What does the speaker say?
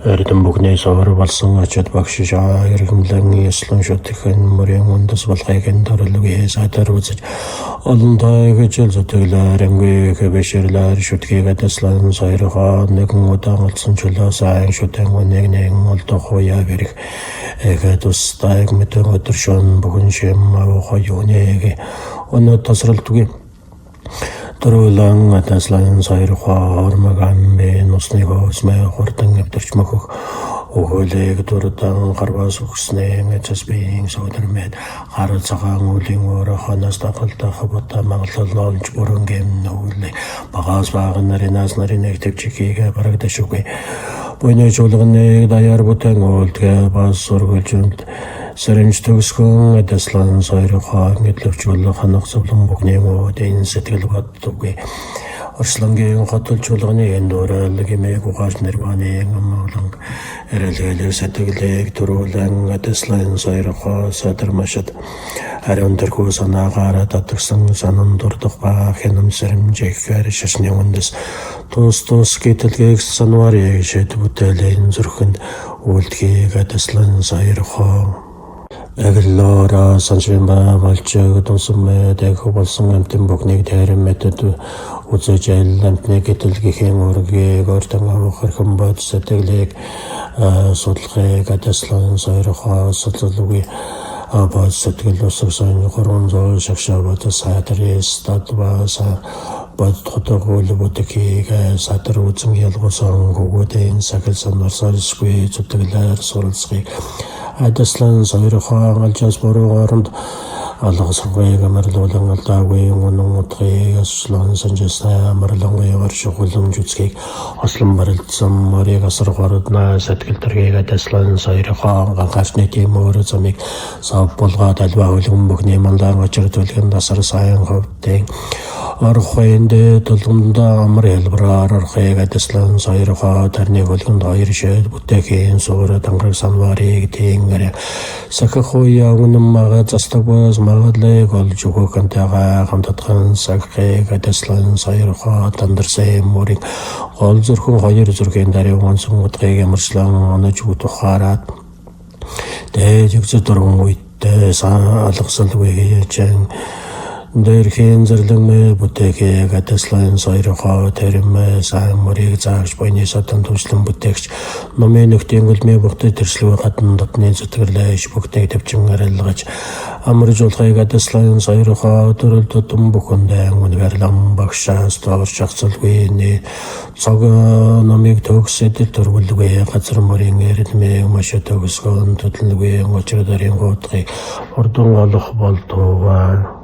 Эрдэм бүхний совор болсон ачаад багш эрхэмлэн ёслон шүтгэн мөрийн үндэс болгыг төрлөг садар үзэж олон тойгож зүтгэлээр ангүй хэвширлээр шүтгийг таслан сойрхоо нэгэн удаан олсон чөлөө сайн шүтэн нэг нэгэн олдох уяа бэрх эгэ тустай мэдэн өдөр шон бүхэн шим авах юунэг өнөө тасралтгүй Төрүүлэн таслан сойрхоо ормог амми нусны хоосмай хурдан эвдэрч мөхөх өгөөлэг дурдан гарваас өгснээ эцэс биеийн содормэд хар цагаан үлийн өөрөө ханаас дагалдах бута мангалал ноолж бүрэн гэм нүглээ багаас баг наринаас нариныг төвчхийгэ барагдашгүй буйны чуулганыг даяар бүтэн үйлдгээ бас сургуулжинд сэрэмж төгсгөн таслан сойрхоо мэдлэвчүүл ханах зовлон бүхний үүдэн сэтгэл боддоггүй Орслонгийн хотол чуулганы эндүүрэл гэмээг угааш нирваны амгалан эрэлгэлэг сэтгэлийг төрүүлэн таслан сойрхоо садармашид ариун тэрхүү санаагаараа татгсан санан дурдах ба хянам сэрэмжихээр шашны үндэс тус тус гítэлгийг санварыг шид бүтээлийн зүрхэнд үйлдэхийг таслан сойрхоо Эгэллоора саншимба болчог тунсумэ дэх болсон амтэн бүхнийг дайран мэтэд үзэж айл амтны гэтэл гэхэн үргийг ортон авах хэрхэн бод сэтгэлийг судлахыг адаслан сойрхоо судлалгүй бод сэтгэл усгсан 300 шагшаа бод садрис дадваса бод хотогул бүтэхийг садар үзэн ялгуусан хөгүүдийн сахил санарсарсгүй зүтгэлээр суралцахыг адаслан сойрхоо алжаас буруу оронд алгасрыг амарлуулан алдаагүй үнэн утгыг асуулан санжсаа амарлангүй орших уламж үзхийг ослон барилцсан морийг асар горднаа сэтгэл төрхийг адаслан сойрхоо ганхаасны тийм өөр замыг сав болгоод альва хөлгөн бүхний манлайн очир төлгөн дасар сайн ховтын орхойнд тулгамдаа амар хэлбэрээр орхойг адаслан сойрхоо тарны хөлгөнд хоёр шид бүтээхийн суур тангараг санварыг тэнгэр сахих уяа үнэн мага застаг бас магадлыг олж өгөхөнтэйгээ хамтатхан сахихыг адаслан сойрхоо тандарсан мөрийг гол зүрхэн хоёр зүрхийн даруй онсон утгыг ямарчлан онож утгаараад дээд өгцө дөрвөн үедээ алгасалгүй хийжэн дэрхийн зэрлэгмэ бүтээхийг адаслан сойрхоо тэрмэ сайн мөрийг заагч буйны садан түншлэн бүтээгч номын нөхдийн гөлмийн бүхтэй тэрслгүй гадна дотны зүтгэлээш бүхнийг төвчин арилгаж амаржуулахыг адаслан сойрхоо төрөл тутам бүхэндээ үнээр лам багшаас доорч зогцолгүй нэ цог номыг төгс эдэл төрвөлгүй газар мөрийн эрдмээ маш төгсгөн төдөлгүй учир дарын гутгийг хурдан олох болтугай.